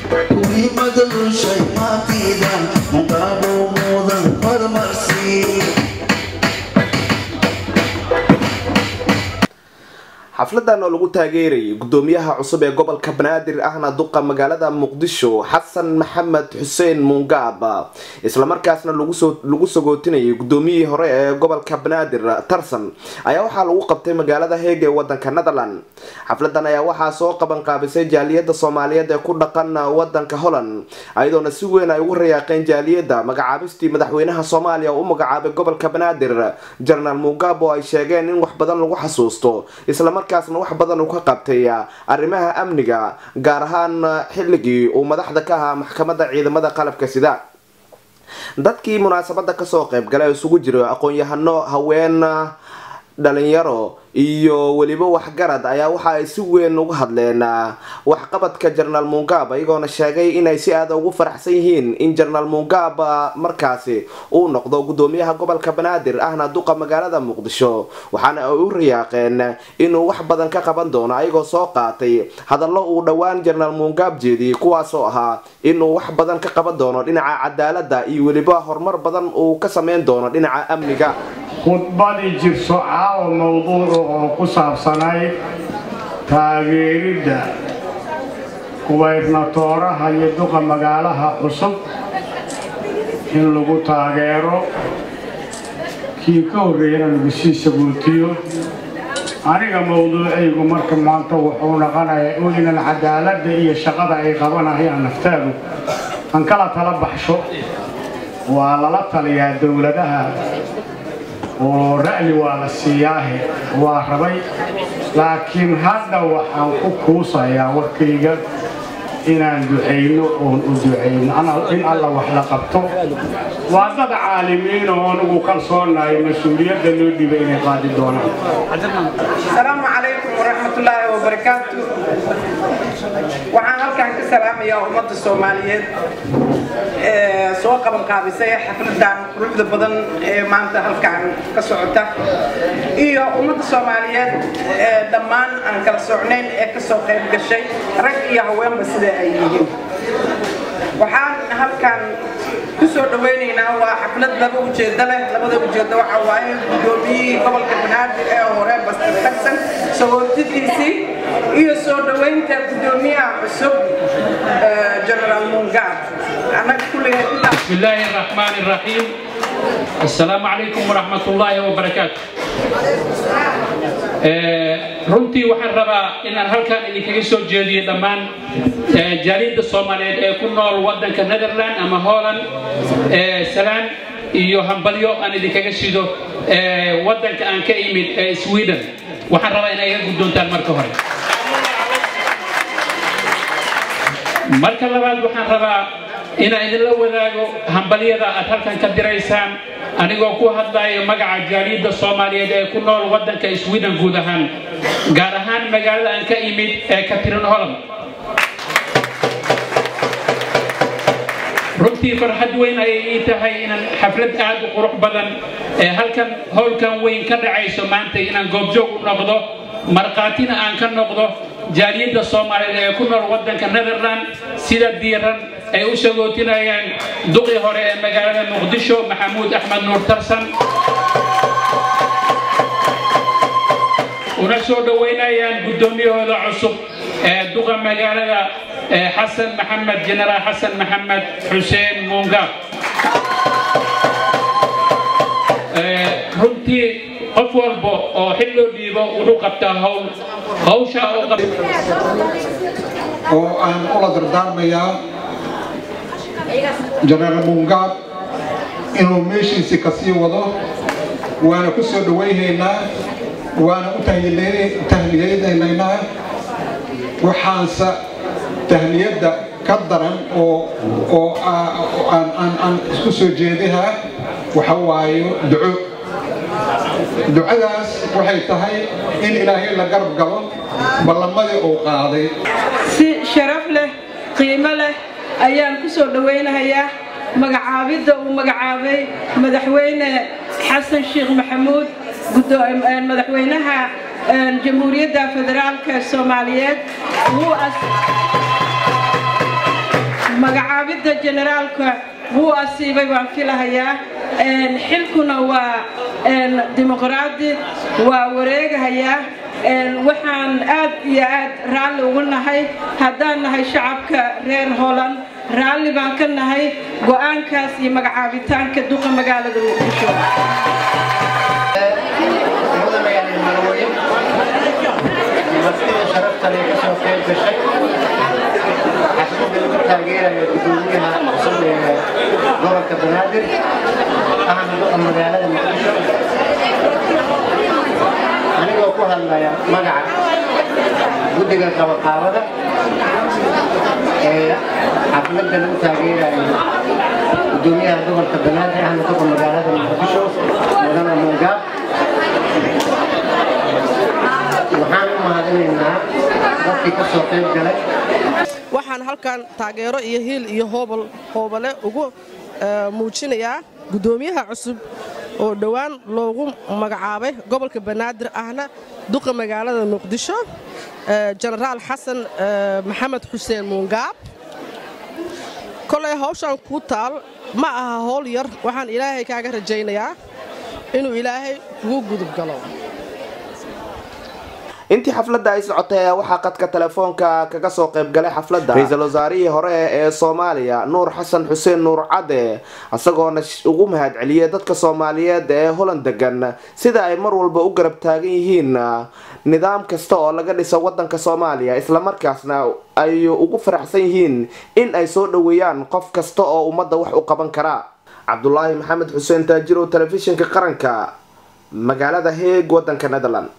Kuwii madalushay maatida Mugaabo mudan horumarsi. Xafladan oo lagu taageerayay gudoomiyaha cusub ee gobolka Banaadir ahna duqa magaalada Muqdisho Xasan Maxamed Xuseen Muungaab, islamarkaasna lagu sagootinayay gudoomiyihii hore ee gobolka Banaadir Tarsan, ayaa waxaa lagu qabtay magaalada Heeg ee wadanka Netherland. Xafladan ayaa waxaa soo qaban qaabisay jaaliyada Soomaaliyeed ee ku dhaqan wadanka Holland, ayadoona si weyn ay ugu rayaaqeen jaaliyada magacaabistii madaxweynaha Soomaaliya u magacaabay gobolka Banaadir Jenaraal Muungaab, oo ay sheegeen in wax badan lagu xasuusto islamarkaasna wax badan uu ka qabtay arrimaha amniga, gaar ahaan xilligii uu madaxda ka ahaa maxkamadda ciidamada qalabka sida. Dadkii munaasabada kasoo qayb galay isugu jiro aqoon-yahano, haween, dhalinyaro iyo weliba waxgarad ayaa waxa ay si weyn uga hadleen waxqabadka Jenaraal Muungaab, iyagoona sheegay inay si aada ugu faraxsan yihiin in Jenaraal Muungaab markaasi uu noqdo gudoomiyaha gobolka Banaadir ahna duqa magaalada Muqdisho. Waxaana ay u riyaaqeen inuu wax badan ka qaban doono, ayagoo soo qaatay hadallo uu dhowaan Jenaraal Muungaab jeediyey, kuwaasoo ahaa inuu wax badan ka qaban doono dhinaca cadaaladda iyo weliba horumar badan uu ka sameyn doono dhinaca amniga. Khudbadii jirso caawa mowduucu oo ku saabsanayd taageeridda gubayrnatooraha iyo duqa magaalaha cusub in lagu taageero kii ka horreeyana lagu sii sagootiyo. Aniga mowduucaygu marka maanta wuxuu noqonayaa inaan cadaaladda iyo shaqada ay qabanayaan naftaadu aan kala tala baxsho. Waa lala taliyaa dowladaha oo ra'li waa la siiyaahe, waa rabay, laakiin hadda waxaan ku kuusayaa warkayga inaan ducayno oon u ducayno in Alla wax la qabto. Waa dad caalimiin oo anugu kalsoonahay mas-uuliyadda loo dhibay inay qaadi doonaan. Asalaamu calaykum waraxmatullaahi wabarakaatu. Waxaan halkan ka salaamayaa ummadda Soomaaliyeed ee soo qaban qaabisay xafladan quruxda badan ee maanta halkan ka socota, iyo ummadda Soomaaliyeed ee dhammaan aan kala socnayn ee kasoo qayb gashay, rag iyo haweenba sida ay yihiin. Waxaan halkan ku soo dhawaynaynaa waa xaflad laba ujeedo leh. Labada ujeedo waxa waaye gudoomiyihii gobolka Banaadir ee hore Baster Tarsan sagootidiisii iyo soo dhawaynta gudoomiyaha cusub Generaal Mungaab. Annaga kulligay intaa. بسم الله الرحمن الرحيم. السلام عليكم ورحمة الله وبركاته. Runtii waxaan rabaa inaan halkan idinkaga soo jeediyo dhammaan jaaliyadda Soomaaliyeed ee ku nool waddanka Netherland ama Holland salaan iyo hambalyo aan idinkaga shido waddanka aan ka imid ee Sweden. Waxaan rabaa inay iga guddoontaan marka hore. Marka labaad waxaan rabaa inaan idinla wadaago hambalyada aad halkan ka diraysaan, anigoo ku hadlayo magaca jaaliyadda Soomaaliyeed ee ku nool waddanka Sweden guud ahaan, gaar ahaan magaalada aan ka imid ee Katrineholm. Runtii farxad weyn ayay ii tahay inaan xaflad aad u qurux badan ee halkan howlkan weyn ka dhacayso maanta inaan goobjoog u noqdo, markhaatina aan ka noqdo jaaliyadda Soomaaliyeed ee ku nool waddanka Netherland sida diiran ay u sagootinayaan duqii hore ee magaalada Muqdisho Maxamuud Axmed Nuur Tarsan, una soo dhoweynayaan guddoomiyahooda cusub ee duqa magaalada Xasan Maxamed, Jenaraal Xasan Maxamed Xuseen Muungaab. Runtii qof walba oo xil loo dhiibo wuxuu qabtaa hawl, hawsha oo oo aan ula dardaarmayaa Jenaraal Muungaab inuu meeshiisii kasii wado. Waana ku soo dhawaynaynaa, waana u tahniyadaynaynaa. Waxaanse tahniyadda ka daran oo aan isku soo jeedihaa waxa waayo duco. Ducadaas waxay tahay in Ilaahay la garab galo ballamadii uu qaaday. Si sharaf leh, qiimo leh ayaan ku soo dhawaynahayaa magacaabidda uu magacaabay Madaxweyne Xasan Sheekh Maxamuud, madaxweynaha Jamhuuriyadda Federaalka Soomaaliyeed. Magacaabidda generaalka wuu asiibay baan filahayaa. Xilkuna waa dimuqraadi, waa wareegahayaa. Waxaan aad iyo aad raalli ugu nahay haddaan nahay shacabka reer Holland, raalli baan ka nahay go'aankaas iyo magacaabitaanka duqa magaalada Muqdisho. Martida sharafta leh ka soo qayb gashay xafladda lagu taageerayo gudoomiyaha cusub ee gobolka Banaadir, ahna duqa magaalada Muqdisho, anigoo ku hadlaya magaca guddiga qabaqaabada ee xafladda lagu taageerayo gudoomiyaha gobolka Banaadir, ahna duqa magaalada Muqdisho, mudane Muungaab, waxaan u mahadinaynaa dadkii ka soo qayb galay. Waxaan halkan taageero iyo hiil iyo hoobal hoobale ugu muujinayaa guddoomiyaha cusub oo dhowaan loogu magacaabay gobolka Banaadir, ahna duqa magaalada Muqdisho, Jenaraal Xasan Maxamed Xuseen Muungaab. Kolay hawshan kuu taal ma aha howl yar. Waxaan Ilaahay kaaga rajaynayaa inuu Ilaahay kugu gudub galo. Intii xafladda ay socotay ayaa waxaa qadka telefoonka kaga soo qaybgalay xafladda ra-iisul wasaarihii hore ee Soomaaliya, Nuur Xasan Xuseen Nuur Cadde, isagoona ugu mahad celiyay dadka Soomaaliyeed ee Holland degan sida ay mar walba u garab taagan yihiin nidaam kasta oo laga dhiso wadanka Soomaaliya, islamarkaasna ay ugu faraxsan yihiin in ay soo dhaweeyaan qof kasta oo ummadda wax u qaban kara. Cabdulaahi Maxamed Xuseen Taajirow, Telefishinka Qaranka, magaalada Heeg, wadanka Netherland.